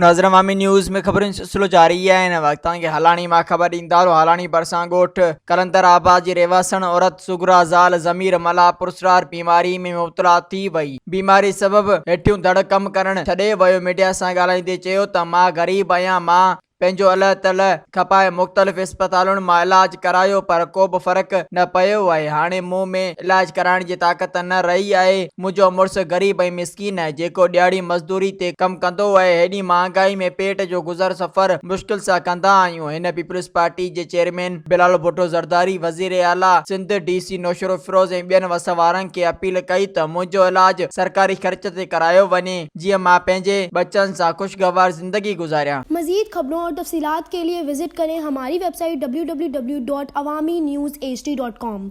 ناظر عوامي نيوز ۾ خبرن جو سلسلو جاري آهي هن وقت توهان کي هالاڻي مان خبر ڏيندا هلون هالاڻي ڀرسان ڳوٺ قلندر آباد جي رهواسڻ عورت صغريٰ زال ضمير ملاح پراسرار بيماري ۾ مبتلا ٿي وئي بيماري سبب هيٺيون ڌڙ ڪم ڪرڻ ڇڏي ويو ميڊيا سان ڳالهائيندي چيو ته مان غريب آهيان مان پنهنجو الهه تلهه کپائي مختلف اسپتالن مان علاج ڪرايو پر ڪوبه فرق نه پيو آهي هاڻي مون ۾ علاج ڪرائڻ جي طاقت نه رهي آهي منهنجو مڙس غريب ۽ مسڪين آهي جيڪو ڏهاڙي مزدوري تي ڪم ڪندو آهي هيڏي مهانگائي ۾ پيٽ جو گذر سفر مشڪل سان ڪندا آهيون هن پيپلز پارٽي جي چيئرمين بلال ڀٽو زرداري وزير اعليٰ سنڌ ڊي سي نوشهروفيروز ۽ ٻين وس وارن کي اپيل ڪئي ته منهنجو علاج سرڪاري خرچ تي ڪرايو وڃي جيئن مان پنهنجي ٻچن سان خوشگوار زندگي گذاريان. مزيد خبرون اور تفصيلات کے لئے وزٽ ڪرين ھماري website W W W dot Awami news H D dot com.